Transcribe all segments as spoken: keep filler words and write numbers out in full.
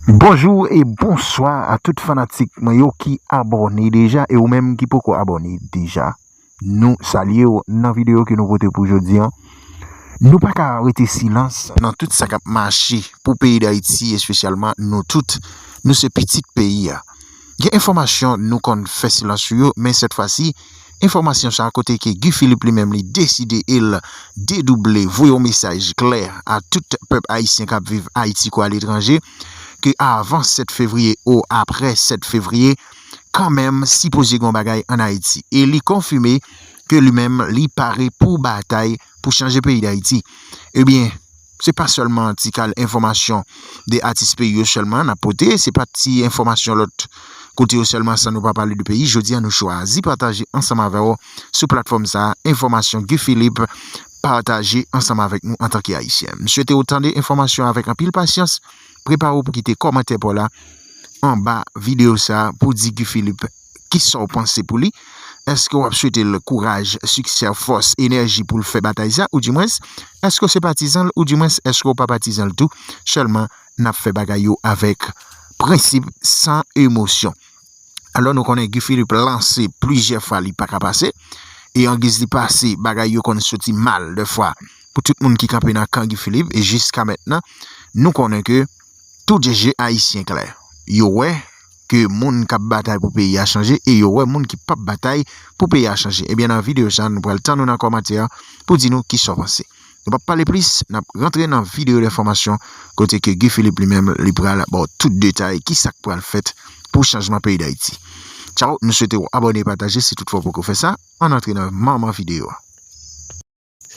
Bonjou e bonswa a tout fanatik mwen yo ki abòne deja e ou menm ki poko abòne deja. Nou salye w nan videyo ke nou pote pou jodi an. Nou pa ka rete silans nan tout sa k ap mache pou peyi Dayiti, espesyalman nou tout. Nou se pitit peyi a. Gen enfòmasyon nou konn fè silans sou yo, men sèt fwa si, enfòmasyon sa a kote ke Guy Philippe li menm li deside e l dedouble, voye yon mesaj klè a tout pèp ayisyen k ap viv Ayiti kou aletranje, ke avan sèt fevriye ou apre sèt fevriye, kanmenm sipoze gen yon bagay ann Ayiti. E li konfime ke li menm li pare pou batay pou chanje peyi Dayiti. Ebyen, se pa sèlman ti kal enfòmasyon de atis peyi yo sèlman n ap pote, se pa ti enfòmasyon lòt kote yo sèlman san nou pa pale de peyi. Jodi a nou chwazi pataje ansanm avè w sou platfòm sa a, enfòmasyon Guy Philippe pataje ansanm avèk nou antanke Ayisyen. M swete w tande enfòmasyon avèk anpil pasyans, prepare w pou kite kòmantè pa w la anba videyo sa a pou di Guy Philippe kisa w panse pou li. Èske w ap swete l kouraj, siksè, fòs, enèji pou l fè batay sa, oudimwens, èske w se patizan l, oudimwens, èske w pa patizan l tou? Sèlman, n ap fè bagay yo avèk prensip, san emosyon. Alò, nou konnen Guy Philippe lanse plizyè fwa li pa ka pase, e angiz li pase, bagay yo konn soti mal dèfwa pou tout moun ki kanpe nan kan Guy Philippe, e jiska mentnan, nou konnen ke tout je Ayisyen klè. Yo wè ke moun k ap batay pou peyi a chanje e yo wè moun ki p ap batay pou peyi a chanje. Ebyen, nan videyo sa a, nou pral tann ou nan kòmantè a pou di nou kisa w panse. Nou p ap pale plis, n ap rantre nan videyo lenfòmasyon kote ke Guy Philippe li menm li pral ba w tout detay kisa k pral fèt pou chanjman peyi Dayiti. Tchaw, nou swete w abòne e pataje si toutfwa w poko fè sa, ann antre nan manman videyo a.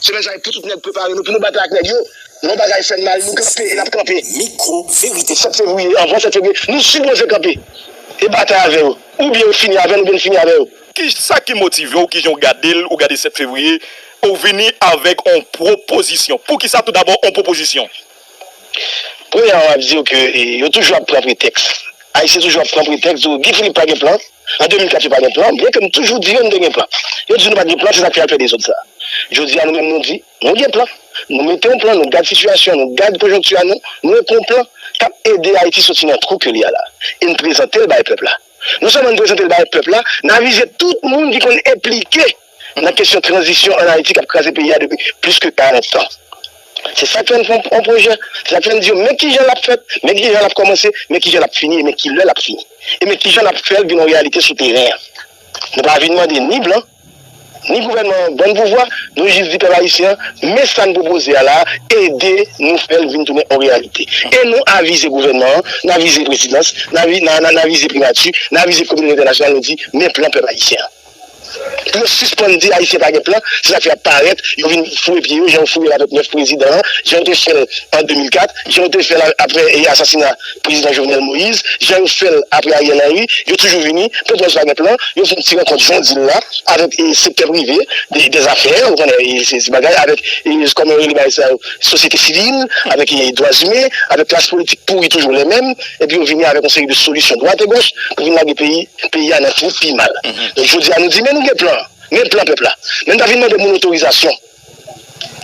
Semèn sa a pou tout nèg prepare nou pou nou batay ak nèg yo. Yon bagay fè n mal, nou kanpe e n ap kanpe. Mikwo Verite. Sèt fevriye, anvan sèt fevriye, nou sipoze kanpe e batay avè yo. Oubyen yo fini avè n, oubyen n fini avè yo. Kisa ki motive w, kijan w gade l, ou gade sèt fevriye, ou vini avèk yon pwopozisyon? Poukisa toudabò yon pwopozisyon? Premyèman, m ap di w ke e, yo toujou ap pran pretèks. Ayisyen toujou ap pran pretèks, di w Guy Philippe pa gen plan. An de mil kat yo pa gen plan, byen ke m toujou di yo m te gen plan. Yo di nou pa t gen plan, se sa k fè y al fè dezòd sa a. Jodi a, nou menm nou di, nou gen plan. Nou mete yon plan, nou gad sitiyasyon, nou gad konjonkti a nou, nou mete yon plan k ap ede Ayiti soti nan twou ke li a la. E n prezante l bay pèp la. Non sèlman n prezante l bay pèp la, n avize tout moun ki konn enplike nan kesyon tranzisyon ann Ayiti k ap kraze peyi a depi plis ke karant tan. Se sa k fè n fè yon, yon pwojè, se sa k fè n di yo, men kijan l ap fèt, men kijan l ap kòmanse, men kijan l ap fini, e men kilè l ap fini. E men kijan n ap fè l vin yon reyalite sou teren an. Nou pa vin mande ni blan, ni gouvènman an ban n pouvwa, nou jis di pèp ayisyen an, men sa n pwopoze a la, ede nou fè l vin tounen yon reyalite. E nou avize gouvènman an, n avize prezidans, n avi-, n a, n a, n avize primati, n avize kominote entènasyonal, nou di, men plan pèp ayisyen an. Pou yo sispann di Ayisyen pa gen plan, se sa k fè y ap parèt, yo vin foure pye yo, jan yo foure l avèk nèf prezidan an, jan yo te fè l an de mil kat, jan yo te fè l apre, e, asasina prezidan Jovenel Moïse, jan yo fè l apre Ariel Henry, yo toujou vini, Petwòz pa gen plan, yo fè yon ti rankont jan w di l la, avèk, e, sektè prive, de, dèzafè, ou konnen, e, se, se bagay, avèk, e, kòman yo rele bagay sa yo, sosyete sivil, avèk, e, dwa imen, avèk klas politik pouri toujou lè menm, epi yo vini avèk yon seri de solisyon dwat e goch pou vin lage peyi peyi a nan twou pi mal. Donk, jodi a, nou di, men nou gen plan, men plan pèp la. Men n ta vin mande moun otorizasyon.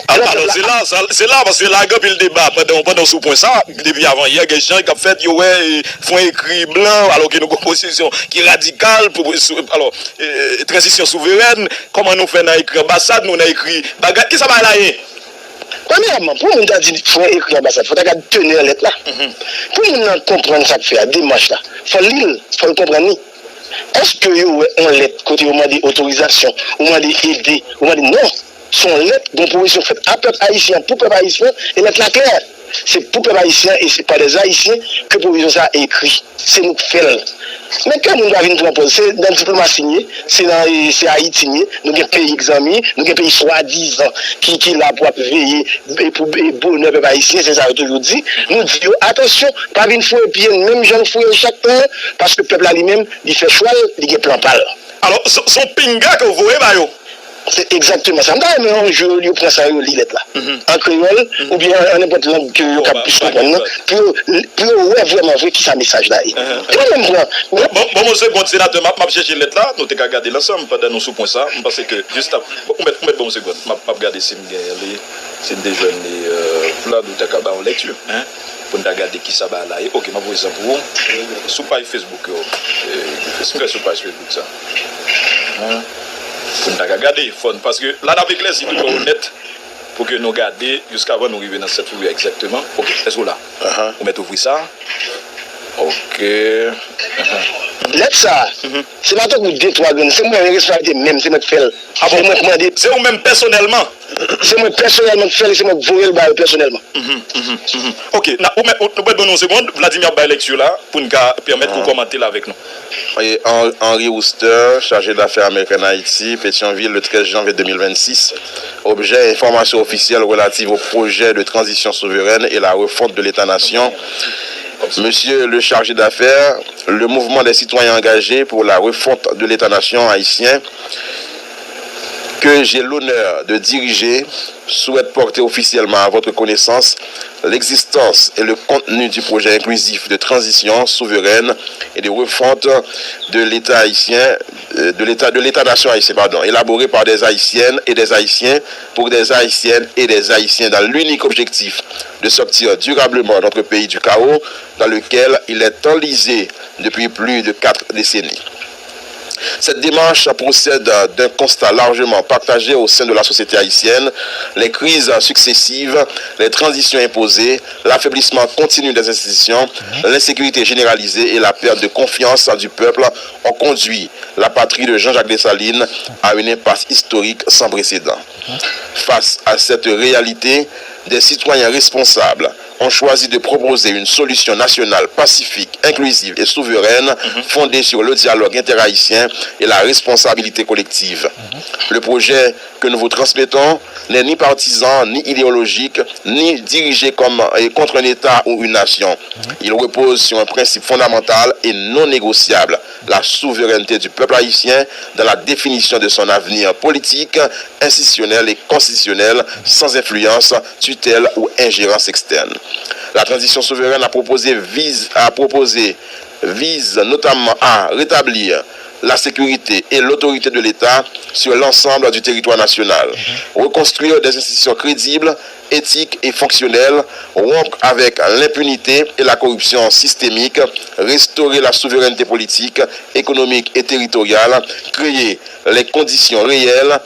Alò, alò, se la, sa, se la, paske la, gen anpil deba pandan, pandan sou pwen sa, depi avan yè, gen jan k ap fèt, yo wè, e, fon ekri blan, alò ke nou gon pozisyon ki radikal, pou, sou, alò, e, tranzisyon souverèn, kòman nou fè nan ekri anbasad, nou nan ekri bagay, kisa bagay la ye? Premyèman, pou moun ta di fon ekri anbasad, fò ta gad tenè lèt la. Pou moun nan konprann sa k fè a, demach la, fò l li l, fò l konprann li. Èske yo wè yon lèt kote yo mande otorizasyon, ou mande ede, ou mande, non. Se yon lèt, gon pwopozisyon fèt a pèp ayisyen an, pou pèp ayisyen an, e lèt la klè. Se pou pèp ayisyen an e se pa dè ayisyen ke pwopozisyon sa a ekri. Se nou k fè l. Men ke moun pa vin pran pòz, se nan diplomasi n ye, se nan, e, se Ayiti n ye, nou gen peyi k zanmi, nou gen peyi swadizan ki, ki la pou ap veye, e, pou, e, bonè pèp ayisyen, se sa yo toujou di. Nou di yo, atansyon, pa vin foure pye n, menm jan n foure l chak tan an, paske pèp la li menm, li fè chwa l, li gen plan pa l. Alò, se, se yon pinga ke w voye ba yo. Se egzakteman sa. M ta renmen yon jou yo pran sa yo li lèt la. An kreyòl, oubyen an nenpòt lang ke yo kap plis konprann nan, pou yo, pou yo wè vrèman vre kisa mesaj la ye. Yo menm pran. Bon, bon, bon, yon segond, senatè, m ap, m ap chèche lèt la, nou te ka gade l ansanm pandan nou sou pwen sa. M panse ke jis ap, bon, ou mèt, ou mèt ban m yon segond. M ap, m ap gade si m genyen li, si m te jwenn li, euh, la, nou te ka ba yon lèkti, hein. Pou n ta gade kisa bagay la ye. Ok, m ap voye sa pou ou. Sou paj Facebook yo. Eh, se sou paj Facebook sa. Pou n ta ka gade, fò n, paske la n ap eklèsi tout bagay nèt pou ke nou gade jiskavan nou rive nan sèt fevriye egzakteman. Ok, èske w la? Ou mèt ouvri sa. Ok. Lèt sa a, se pa tankou de twa grenn, se mwen menm, responsabilite menm, se mwen k fè l. Se mwen k mande. Se ou menm pèsonèlman? Se mwen pèsonèlman k fè l e se mwen k voye l ba yo pèsonèlman. Ok, n a, ou mèt, nou pral ban nou yon segonn, Vladimir ap bay lèkti la pou n ka pèmèt ke w kòmante l avèk nou. Henri Wooster, chargé d'affaires américain en Haïti, Pétion-Ville, le treize janvier deux mille vingt-six. Objet, information officielle relative au projet de transition souveraine et la refonte de l'État-nation. Monsieur le chargé d'affaires, le mouvement des citoyens engagés pour la refonte de l'État-nation haïtien que j'ai l'honneur de diriger souhaite porter officiellement à votre connaissance l'existence et le contenu du projet inclusif de transition souveraine et de refonte de l'État haïtien, euh, de l'État, de l'État-nation haïtien, pardon, élaboré par des Haïtiennes et des Haïtiens pour des Haïtiennes et des Haïtiens dans l'unique objectif de sortir durablement notre pays du chaos dans lequel il est enlisé depuis plus de quatre décennies. Cette démarche procède d'un constat largement partagé au sein de la société haïtienne, les crises successives, les transitions imposées, l'affaiblissement continu des institutions, l'insécurité généralisée et la perte de confiance du peuple ont conduit la patrie de Jean-Jacques Dessalines à une impasse historique sans précédent. Face à cette réalité, des citoyens responsables ont choisi de proposer une solution nationale pacifique, inclusive et souveraine fondée sur le dialogue interhaïtien et la responsabilité collective. Le projet que nous vous transmettons n'est ni partisan, ni idéologique, ni dirigé comme et contre un État ou une nation. Il repose sur un principe fondamental et non négociable, la souveraineté du peuple haïtien dans la définition de son avenir politique, institutionnel et constitutionnel, sans influence, tutelle ou ingérence externe. La transition souveraine à proposer vise, à proposer vise notamment à rétablir la sécurité et l'autorité de l'État sur l'ensemble du territoire national, reconstruire des institutions crédibles, éthiques et fonctionnelles, rompre avec l'impunité et la corruption systémique, restaurer la souveraineté politique, économique et territoriale, créer les conditions réelles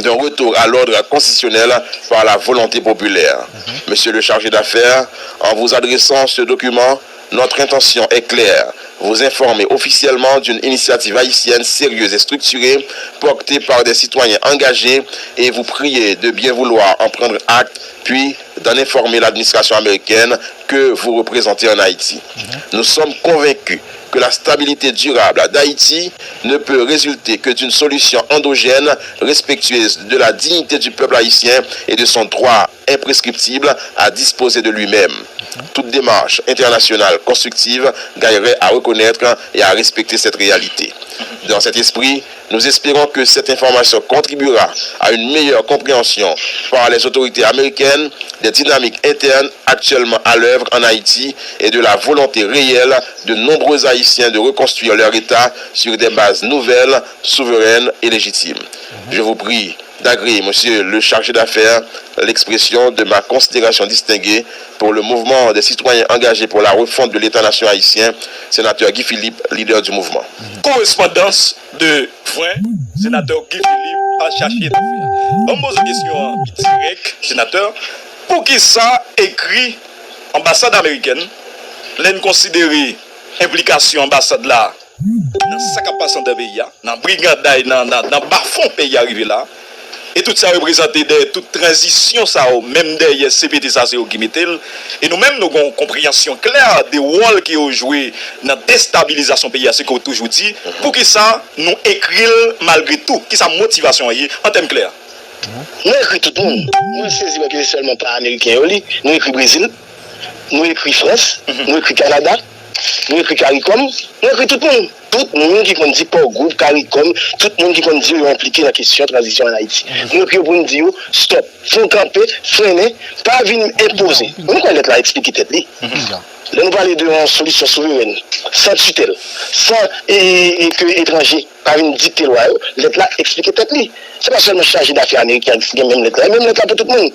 d'un retour à l'ordre constitutionnel par la volonté populaire. Monsieur le chargé d'affaires, en vous adressant ce document, notre intention est claire, vous informer officiellement d'une initiative haïtienne sérieuse et structurée, portée par des citoyens engagés, et vous prier de bien vouloir en prendre acte, puis d'en informer l'administration américaine que vous représentez en Haïti. Nous sommes convaincus que la stabilité durable d'Haïti ne peut résulter que d'une solution endogène, respectueuse de la dignité du peuple haïtien et de son droit imprescriptible à disposer de lui-même. Toute démarche internationale constructive gagnerait à reconnaître et à respecter cette réalité. Dans cet esprit, nous espérons que cette information contribuera à une meilleure compréhension par les autorités américaines des dynamiques internes actuellement à l'œuvre en Haïti et de la volonté réelle de nombreux Haïtiens de reconstruire leur État sur des bases nouvelles, souveraines et légitimes. Je vous prie d'agréer, Monsieur le chargé d'affaires, l'expression de ma considération distinguée pour le mouvement des citoyens engagés pour la refonte de l'État-nation haïtien, sénateur Guy Philippe, leader du mouvement. Korespondans de Fren, Senatè Guy Philippe al chache nan fè. Ban m poze w kesyon an pi dirèk, Senatè. Poukisa ekri anbasad amerikèn, lè n konsidere enplikasyon anbasad la nan sa k ap pase anndan peyi a, nan briganday, nan, nan, nan bafon peyi a rive la, e tout sa reprezante dèyè tout tranzisyon sa yo, menm dèyè C P T sa se yo ki mete l, e nou menm nou gen yon konpreyansyon klè de wòl ke yo jwe nan destabilizasyon peyi a, se ke w toujou di, poukisa nou ekri l malgre tou, kisa motivasyon an ye an tèm klè? Nou ekri tout moun. Mwen sezi wè ke se sèlman pa ameriken yo li. Nou ekri Brezil, nou ekri Frans, nou ekri Kanada, nou ekri Karikòm, nou ekri tout moun. Tout moun ki konn di Pò Gwoup, Karikòm, tout moun ki konn di yo, yo enplike nan kesyon tranzisyon an Ayiti. Nou ekri yo pou n di yo, stòp, fè yon kanpe, frennen, pa vin enpoze. Nou kwè lèt la eksplike tèt li. Lè nou pale de yon solisyon souverèn, san titèl, san e, e, e ke etranje pa vin dikte lwa yo, lèt la eksplike tèt li. Se pa sèlman chaje dafè ameriken ki gen menm lèt la, e menm lèt la pou tout moun.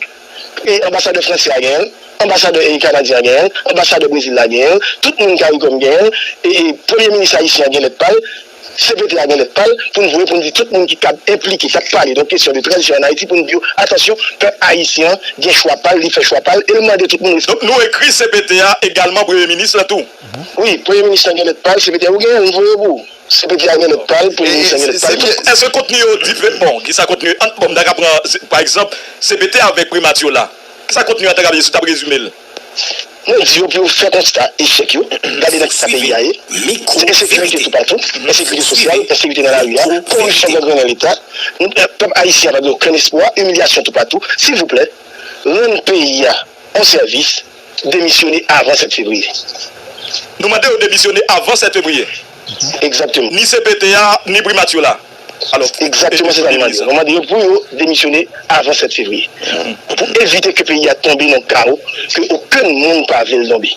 E anbasadè fransè a genyen l, Anbasadè e, kanadyen an genyen l, anbasadè Brezil la genyen l, tout moun CARICOM genyen l, e, e premye minis ayisyen an gen lèt pa l, C P T a gen lèt pa l, pou n voye pou n di tout moun ki kab enplike, k ap pale de yon kesyon de tranzisyon ann Ayiti, pou n di yo, atansyon, pèp ayisyen an gen chwa pa l, li fè chwa pa l, e l mande tout moun respè. Donk, nou ekri C P T a egalman premye minis la tou. Wi, premye minis lan gen lèt pa l, C P T a, ou genyen l, m voye pou ou. C P T a gen lèt pa l, premye minis lan gen lèt pa l. Èske kontni yo diferan? Bon, kisa kontni yo? Bon, m ta ka pran, pa egzanp, C P T avèk primati yo la. Kisa kontni yo a ta ka vle si w t ap rezime l? Nou di yo pou yo fè konsta echèk yo, gade nan kisa peyi a ye. Se ensekirite toupatou, ensekirite sosyal, ensekirite nan lari a, koripsyon gangrennen Leta. Pèp ayisyen an pa gen okenn espwa, imilyasyon toupatou. Silvouplè, rann peyi a yon sèvis, demisyone avan sèt fevriye. Nou mande yo demisyone avan sèt fevriye. Egzakteman. Ni C P T a, ni primati yo la. Egzakteman, se sa nou mande yo. Nou mande yo pou yo demisyone avan sèt fevriye. Pou evite ke peyi a tonbe nan kawo ke okenn moun pa vle l tonbe.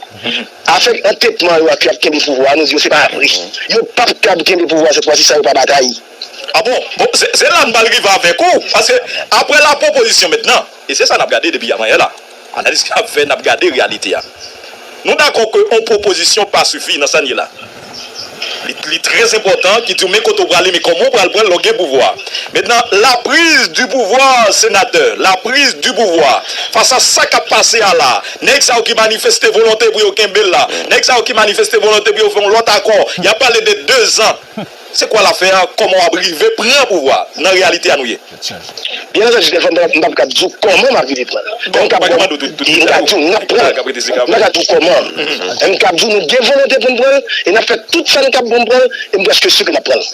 Avèk antetman yo a ki ap kenbe pouvwa a, nou di yo se pa vre. Yo p ap kab kenbe pouvwa a sèt fwa si san yo pa batay. A bon? Bon, se, se la n pral rive avèk ou. Paske apre la pwopozisyon mentnan, e se sa n ap gade depi avanyè la. Analiz k ap fè, n ap gade reyalite a. Nou dakò ke yon pwopozisyon pa sifi nan sa n ye la. Li, li trè enpòtan, ki di w men kote w prale, men kòman w pral pran l lè w gen pouvwa. Mentnan, la prise du pouvoir, sénateur, la prise du pouvoir, fas a sa k ap pase a la, nèg sa yo ki manifeste volonte pou yo kenbe l la, nèg sa yo ki manifeste volonte pou yo fè yon lòt akò, y ap pale de dezan. Se kwa lafè a? Kòman w ap rive pran pouvwa nan reyalite a nou ye? Byen antandi, Stephen, m p ap, m p ap kab di w kòman m ap rive pran l. Men m kab di w, m ka di w n ap pran l. M pa ka di w kòman. Men m kab di w nou gen volonte pou n pran l, e n ap fè tout sa n kab pou n pran l, e m prèske si ke n ap pran l.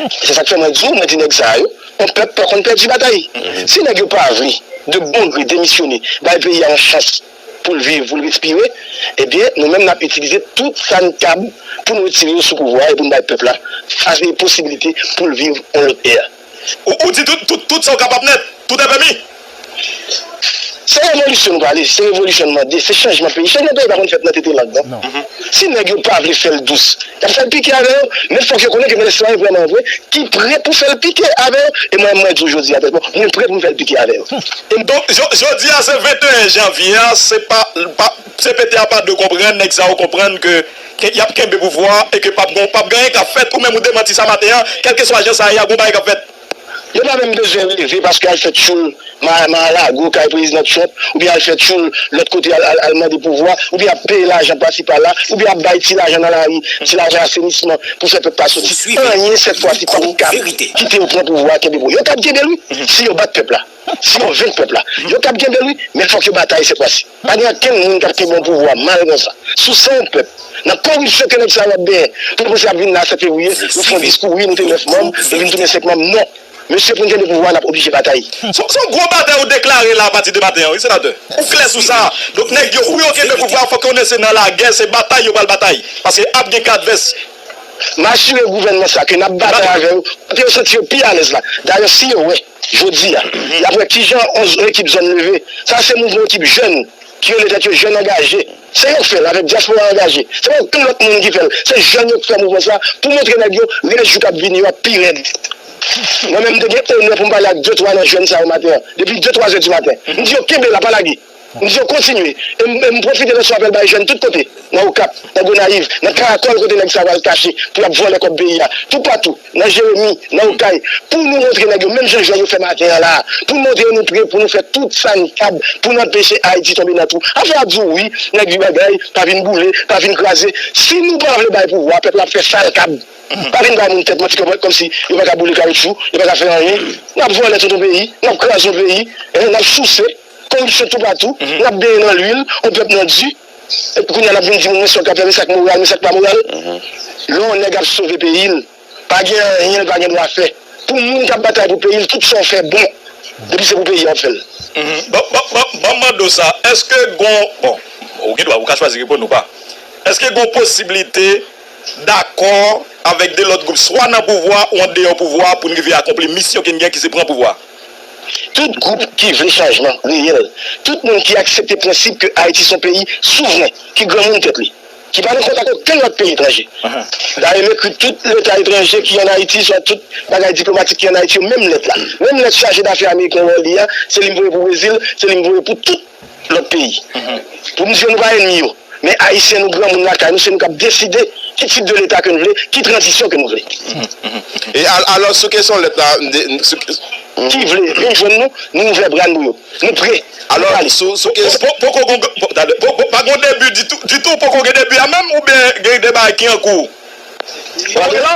Se sa k fè mwen di w, mwen di nèg sa yo, yon pèp pa konn pèdi batay. Si nèg yo pa vle, de bon gre, demisyone, bay peyi a yon chans pou l viv, pou l respire, ebyen, nou menm n ap itilize tout sa n kab pou n retire yo sou pouvwa a e pou n bay pèp la posibilite pou l viv yon lòt è. Ou, ou di tout, tout, tout sa w kapab nèt, tout est permis. Se revolisyon nou prale, se revolisyon n mande, se chanjman peyi. Chanjman peyi pa konn fèt nan tete lang, non. Si nèg yo pa vle fè l dous, y ap fè l pike avè yo, men fòk yo konnen ke Mèt Estevare vrèman vre, ki prè pou fè l pike avè yo. E mwen, mwen di w jodi a, mwen prè pou m fè l pike avè yo. Donk, jo-, jodi a, se venteyen janvye a, se pa, pa, C P T a pa dwe konprann, nèg sa yo konprann ke, ke y ap kenbe pouvwa a e ke p ap gon, p ap gen anyen k ap fèt, ou menm ou demanti sa maten an, kèlkeswa jan sa ye a, gon bagay k ap fèt. Yo pa menm bezwen leve paske al fè tchoul Ma-, Mar-a-Lago kay prezidan Trump, oubyen al fè tchoul lòt kote, al, al, al mande pouvwa, oubyen ap peye lajan pasi pala, oubyen ap bay ti lajan nan lari, ti lajan asenisman pou fè pèp la soti. Anyen sèt fwa si pa pou kab kite yo pran pouvwa a, kenbe pouvwa. Yo kab kenbe l wi, si yo bat pèp la, si yo venk pèp la. Yo kab kenbe l wi, men fòk yo batay sèt fwa si. Pa gen okenn moun k ap kenbe yon pouvwa mal konsa. Sou san yon pèp, nan koripsyon ke nèg sa yo ap benyen, pou yo panse y ap vin la sèt fevriye, yo fè yon diskou, wi, nou te nèf manm, nou vin tounen senk manm. Non. Mesye, pou n kenbe pouvwa a, n ap oblije batay. Se, se yon gwo batay ou deklare la apati de maten an, wi, senatè. Ou klè sou sa. Donk, nèg yo, pou yo kenbe pouvwa a, fòk yo konnen se nan lagè, se batay yo pral batay. Paske ap gen kat vès. M asire gouvènman sa ke n ap batay avè yo kote yo santi yo pi alèz la. Dayè, si yo wè, jodi a, y ap wè kijan yon, yon ekip zòn leve. Sa se mouvman ekip jèn ki rele tèt yo jèn angaje. Se yo k fè l avèk dyaspora angaje. Se pa okenn lòt moun ki fè l. Se jèn yo k fè mouvman sa pou montre nèg yo, rès jou k ap vini yo ap pi rèd. Mwen menm, m te gen onè pou m pale ak de twa nan jèn sa yo maten an, depi de twa zè di maten. M di yo, kenbe la, pa lage. M di yo, kontinye. E m, e m pwofite lanse yon apèl bay jèn tout kote, nan Okap, nan Gonayiv, nan Karakòl, kote nèg sa yo al kache pou y ap vòlè kòb peyi a. Toupatou. Nan Jeremi, nan Okay, pou nou montre nèg yo, menm jan jèn yo fè maten an la a, pou n montre yo nou prè pou nou fè tout sa n kab pou n anpeche Ayiti tonbe nan twou. Afè a di w wi, nèg di bagay, pa vin boule, pa vin kraze. Si nou pa vle bay pouvwa, pèp la ap fè sa l kab. Pa vin bay moun tèt manti kòm, kòmsi yo pa ka boule kawotchou, yo pa ka fè anyen. N ap vòlè tout yon peyi, n ap kraze yon peyi, en, n ap souse, koripsyon toupatou, n ap benyen nan lwil, yon pèp nan di. Epi kounye a n ap vin di moun, men sa w ka fè, men sa k moral, men sa k pa moral. Lè yon nèg ap sove peyi l, pa gen anyen l pa gen dwa fè. Pou moun k ap batay pou peyi l, tout sa w fè bon, depi se pou peyi a w ap fè l. Ban, ban, ban, ban m mande w sa, èske gon, bon, ou gen dwa, ou ka chwazi reponn ou pa. Èske gon posiblite dakò avèk de lòt gwoup, swa nan pouvwa ou andeyò pouvwa, pou n rive akonpli misyon ke n gen, ki se pran pouvwa? Tout gwoup ki vle chanjman reyèl, tout moun ki aksepte prensip ke Ayiti se yon peyi souvren, ki granmoun tèt li, ki pa nan kontak okenn lòt peyi etranje. Dayè, m ekri tout leta etranje ki ann Ayiti, swa tout bagay diplomatik ki ann Ayiti yo, menm lèt la. Menm lèt chaje dafè ameriken Rolly a, se li m voye pou Brezil, se li m voye pou tout lòt peyi. Pou m di yo nou pa ènmi yo. Men Ayisyen, nou granmoun lakay nou, se nou k ap deside ki tip de Leta ke nou vle, ki tranzisyon ke nou vle. E al- alò, sou kesyon lèt la, m de- sou- Ki vle vin jwenn nou, nou ouvè bra n pou yo. Nou pre. Alò, sou sou kesyon. Poko gon, talè, poko, pa gon debi ditou, ditou, poko gen debi a menm, oubyen gen de bagay ki an kou? Poko la?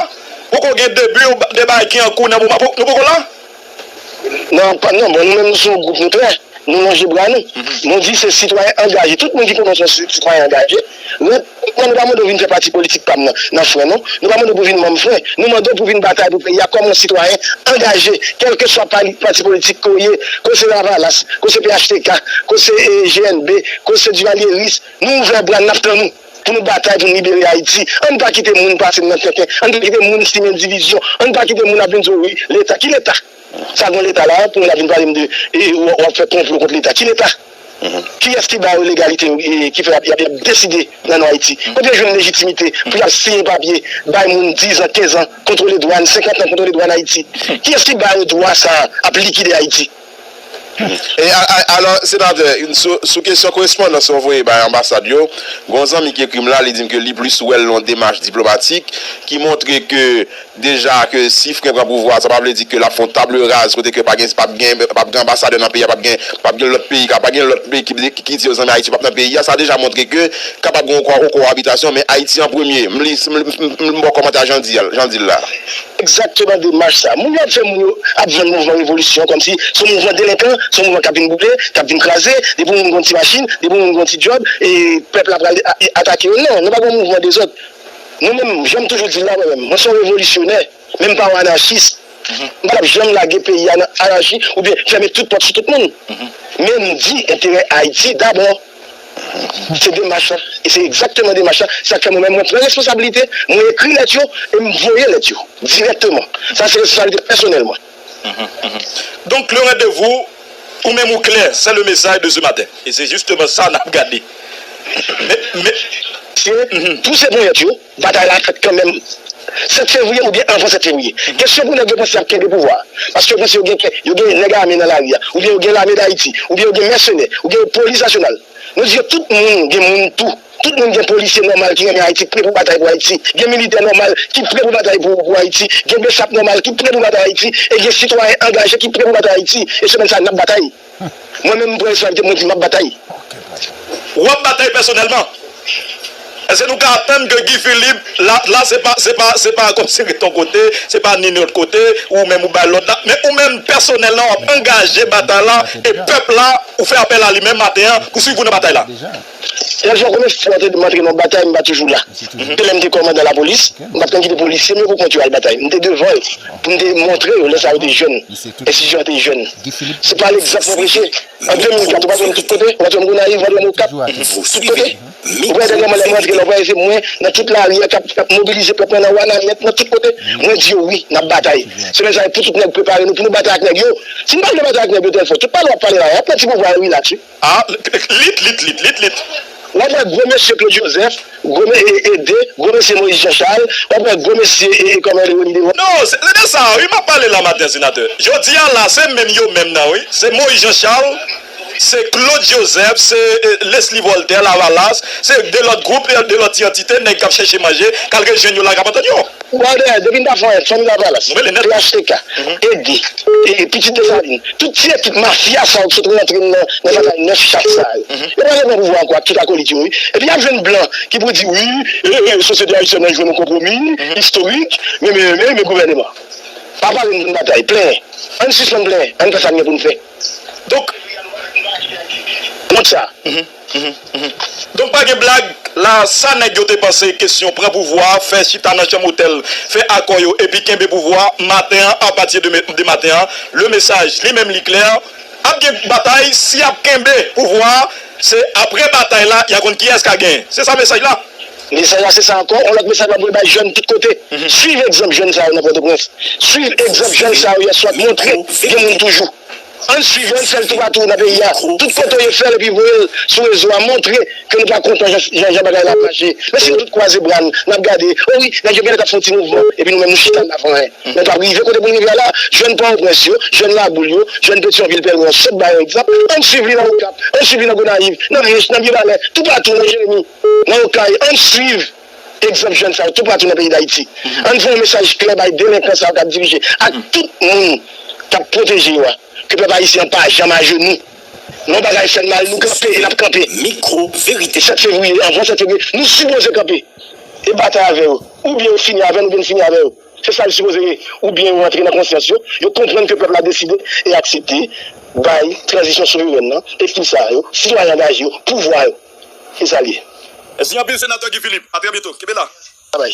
Poko gen debi, de bagay ki an kou nan moman, nou poko la? Non, pa, non, bon, nou menm nou se yon gwoup, nou prè. Nou lonje bra nou. Nou di se sitwayen angaje. Tout moun ki konnen w se yon sitwayen angaje, ret. Nou pa mande w vin fè pati politik pa m nan, nan fren, non. Nou pa mande w pou vin manm fren. Nou mande w pou vin batay pou peyi a kòm yon sitwayen angaje. Kèlkeswa pati politik ke w ye, ke w se Lavalas, ke w se P H T K, ke w se G N B, ke w se Divalyeris, nou ouvè bra n, n ap tann ou pou nou batay pou n libere Ayiti. Ann pa kite moun pase n nan tenten. Ann pa kite moun simen divizyon. Ann pa kite moun ap vin di w wi, Leta. Ki Leta? Sa gon Leta la, pou moun ap vin pale m de e, w ap fè konplo kont Leta. Ki Leta? Kiyès ki ba yo legalite e, ki fè y ap, y ap, y ap deside nan non Ayiti? Kote yo jwenn lejitimite pou y al siyen papye, bay moun dizan, kenzan, kontwole dwàn, senkant an kontwole dwàn Ayiti? Kiyès ki ba yo dwa sa a ap likide Ayiti? E a- a- alò, senatè, sou, sou kesyon korespondans ou voye bay anbasad yo, gon zanmi ki ekri m la, li di m ke li plis wè l nan yon demach diplomatik ki montre ke deja ke si Fren pran pouvwa, sa pa vle di ke l ap fè yon table rase kote ke pa gen, p ap gen, p ap gen anbasadè nan peyi a, p ap gen, p ap gen lòt peyi, ka pa gen lòt peyi ki, ki, ki di yo zanmi Ayiti p ap nan peyi a, sa deja montre ke kapab gen yon ko- yon kowabitasyon, men Ayiti an premye. M li, m, m, m, m ba w kòmantè a jan di, jan di l la. Egzakteman demach sa. Moun yo ap fè moun yo ap vann mouvman revolisyon kòmsi se yon mouvman delenkan, se yon mouvman k ap vin boule, k ap vin kraze, depi yon moun gon ti machin, depi yon moun gon ti djòb, e pèp la pral a- atake yo. Non, nou pa gon mouvman dezòd. Nou menm, jan m toujou di l la mwen menm, mwen se yon revolisyonè, men m pa yon anachis. M pa t ap janm lage peyi a nan anachi oubyen fèmen tout pòt sou tout moun. Men m di enterè Ayiti dabò. Se demach la. E se egzakteman demach la. Se sa k fè mwen menm mwen pran responsablite, mwen ekri lèt yo e m voye lèt yo dirèkteman. Sa se responsablite pèsonèl mwen. Donc le rendez-vous, ou menm ou klè, c'est le message de ce matin. Et c'est justement ça n ap gade. Men, men, Se pouse ponyèt yo, batay la fèt kanmenm. Sèt fevriye oubyen anvan sèt fevriye. Kesyon pou nèg yo panse y ap kenbe pouvwa a. Paske yo panse yo gen, yo gen nèg ame nan lari a, oubyen yo gen lame Dayiti, oubyen yo gen mèsenè, oubyen yo polis nasyonal. Nou di yo tout moun gen moun tou. Tout moun gen polisye nòmal ki renmen Ayiti, ki pre pou batay pou Ayiti. Gen militè nòmal ki pre pou batay pou, pou Ayiti. Gen besap nòmal ki pre pou batay Ayiti. E gen sitwayen angaje ki pre pou batay Ayiti. E semèn sa a, n ap batay. Mwen menm, m pran responsablite, mwen di m ap batay. W ap batay pèsonèlman? Èske nou ka atann ke Guy Philippe, la, la se pa, se pa, se pa kòmsi ret yon kote, se pa ni lòt kote, ou menm ou bay lòd la, men ou menm pèsonèlman w ap angaje batay la, e pèp la, ou fè apèl a li menm maten an pou swiv ou nan batay la? Lè fwa konbyen fwa m antre nan batay, m pa toujou la. Se lè m te kòmandan lapolis, m pa t konn kite polisye m yo pou kont yo al batay. M te devan yo, pou m te montre yo, lè sa yo te jèn, enstitisyonn an te jèn. Se pa legzanp mwen preche. An de mil kat, ou pa t wè m tout kote, ou pa t wè m Gonayiv, ou pa t wè m Okap, tout kote. Ou wè dènyèman lè mwen antre la, ou pa wè se mwen nan tout lari a k ap, k ap mobilize pèp mwen nan Wanament, nan tout kote. Mwen di yo wi, n ap batay. Semèn sa a, pou tout nèg prepare nou pou nou batay ak nèg yo. Si n pa vle batay ak nèg yo tèl fwa, tout pale w ap pale la, y ap pran ti pouvwa yo, relax wi. Ah, lit, lit, lit, lit, lit. W ap wè gwo mesye Claude Joseph, gwo me- e- Ede, gwo mesye Moïse Jean Charles, w ap wè gwo mesye e- e- kòman rele Rony Devos. Non, se se de sa wi m ap pale la maten, senatè. Jodi a la, se menm yo menm nan wi. Se Moïse Jean Charles, se Claude Joseph, se e, Leslie Voltaire, Lavalas, se de lòt gwoup, de lòt ti antite, nèg k ap chèche manje, k al rejwenn yo la, k ap antann yo. Brother, depi n pa fè anyen, fanmi Lavalas, P H T K, Ede, e, Pitit Desalin, tout ti ekip mafya sa yo ki sot rantre nan nan batay nèf chat sa yo. Yo pral pran pouvwa ankò ak tout akolit yo wi. Epi y ap jwenn blan ki pou di wi, e, e, sosyete ayisyèn nan jwenn yon konpwomi istorik, men, men, men, men gouvèneman. Pa pale n batay, plenyen. Ann sispann plenyen, ann fè sa n gen pou n fè. Donk, kont sa. Donk pa gen blag, la sa nèg yo te panse kesyon pran pouvwa, fè chita nan chanm otèl, fè akò yo epi kenbe pouvwa maten an, apati de, de maten an, le mesaj li menm li klè, ap gen batay, si ap kenbe pouvwa, se apre batay la y a konn kiyès ka genyen. Se sa mesaj la. Mesaj la se sa ankò, yon lòt mesaj m ap voye bay jèn tout kote. Swiv egzanp jèn sa yo nan Pòtoprens. Swiv egzanp jèn sa yo yèswa k montre gen moun toujou. Ann swiv yo, ann fè l toupatou nan peyi a. Tout kote w ye, fè l epi voye l sou rezo a, montre ke nou pa kontan jan, jan, jan bagay la ap mache. Men si nou tout kwaze bra n, n ap gade, o wi, nèg yo genlè t ap fè yon ti mouvman, epi nou menm nou chita, n pa fè anyen. Men n p ap rive kote pou n rive a la, jèn Pòtoprens yo, jèn Laboul yo, jèn Petyonvil, Pèlwè, sot ba yo egzanp, ann swiv li nan Okap, ann swiv li nan Gonayiv, nan Ench, nan Mibalè, toupatou, nan Jeremi, nan Okay, ann swiv egzanp jèn sa yo toupatou nan peyi Dayiti. Ann voye yon mesaj klè bay delenkan sa yo k ap dirije ak tout moun k ap pwoteje yo a, ke pèp ayisyen an pa janm ajenou. Lè yon bagay fè n mal, nou kanpe e n ap kanpe. Mikwo Verite. Sèt fevriye, anvan sèt fevriye, nou sipoze kanpe e batay avè yo. Oubyen yo fini avè n, oubyen n fini avè yo. Se sa l sipoze ye. Oubyen yo rantre nan konsyans yo, yo konprann ke pèp la deside e aksepte bay tranzisyon souverèn nan, estil sa yo, sitwayen angaje yo, pouvwa yo. Se sa l ye. Mèsi anpil, Senatè Guy Philippe. A trè byento. Kenbe la. Babay.